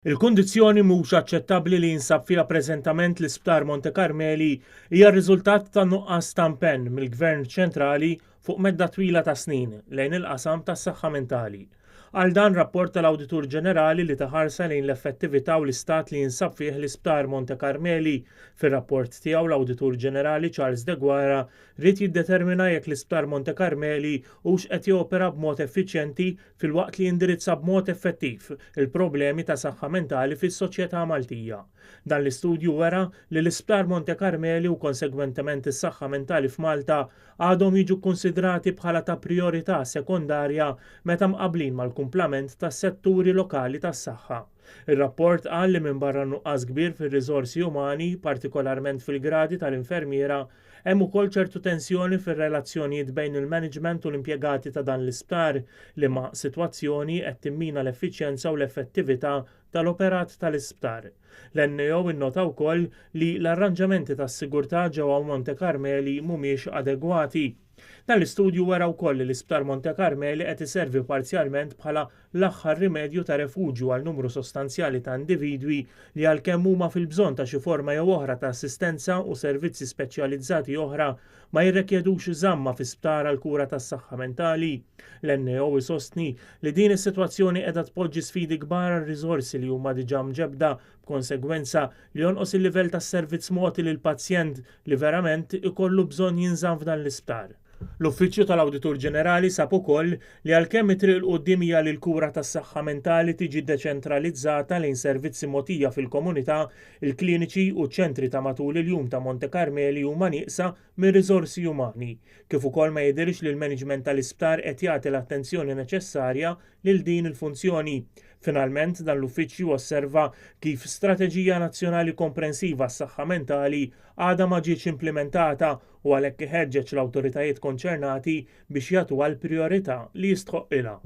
Il-kundizzjoni mhux aċċettabbli li jinsab fiha preżentament l-Isptar Monte Carmeli hija r-riżultat ta' nuqqas ta' impenn mill-Gvern ċentrali fuq medda twila ta' snin lejn il-qasam tas-saħħa mentali. Għal dan rapport tal-Awditur Ġenerali li ta ħarsa lejn l-effettività u l-istat li jinsab fih l-Isptar Monte Carmeli. Fir-rapport tiegħu l-Awditur Ġenerali Charles Deguara ried jiddetermina jekk l-Isptar Monte Carmeli hux qed jopera b'mod effiċjenti filwaqt li jindirizza b'mod effettiv il-problemi ta' saħħa mentali fis-soċjetà Maltija. Dan l-istudju wera li l-Isptar Monte Carmeli u konsegwentement is-saħħa mentali f'Malta għadhom jiġu kkunsidrati bħala ta' prijorità sekondarja meta mqabblin mal-kumplament tas-setturi lokali tas-saħħa. Ir-rapport qal li minbarra nuqqas kbir fir-riżorsi umani, partikolarment fil-gradi tal-infermiera, Hemm ukoll ċertu tensjoni fir-relazzjonijiet bejn il-management u l-impjegati ta' dan l-isptar, liema sitwazzjoni qed timmina l-effiċjenza u l-effettività tal-operat tal-isptar. L-NAO innota wkoll li l-arranġamenti tas-sigurtà ġewwa Monte Carmeli mhumiex adegwati. Dan l-istudju wera wkoll li l-Isptar Monte Carmeli qed iservi parzjalment bħala l-aħħar rimedju ta' refuġju għal numru sostanzjali ta' individwi li għalkemm huma fil-bżonn ta' xi forma jew oħra ta' assistenza u servizzi speċjalizzati oħra ma jirrekjedux żamma fi sptar għall-kura tas-saħħa mentali. L-NAO isostni li din is-sitwazzjoni qiegħda tpoġġi sfidi kbar għar-riżorsi li huma diġà mġebbda b'konsegwenza li jonqos il-livell tas-servizz mogħti lill-pazjent li verament ikollu bżonn jinżamm f'dan l-isptar. L-Uffiċċju tal-Awditur Ġenerali sab ukoll li għalkemm it-triq 'il quddiem hija li l-kura tas-saħħa mentali tiġi deċentralizzata lejn servizzi mogħtija fil-komunità, il-kliniċi u ċ-ċentri ta' matul il-jum ta' Monte Carmeli huma nieqsa minn riżorsi umani, kif ukoll ma jidhirx li l-maniġment tal-isptar qed jagħti l-attenzjoni neċessarja lil din il-funzjoni. Finalment, dan l-uffiċċju osserva kif strateġija nazzjonali komprensiva għas-saħħa mentali għadha ma ġietx implimentata u għalhekk iħeġġeġ l-awtoritajiet konċernati biex jagħtuha l-prijorità li jistħoqqilha.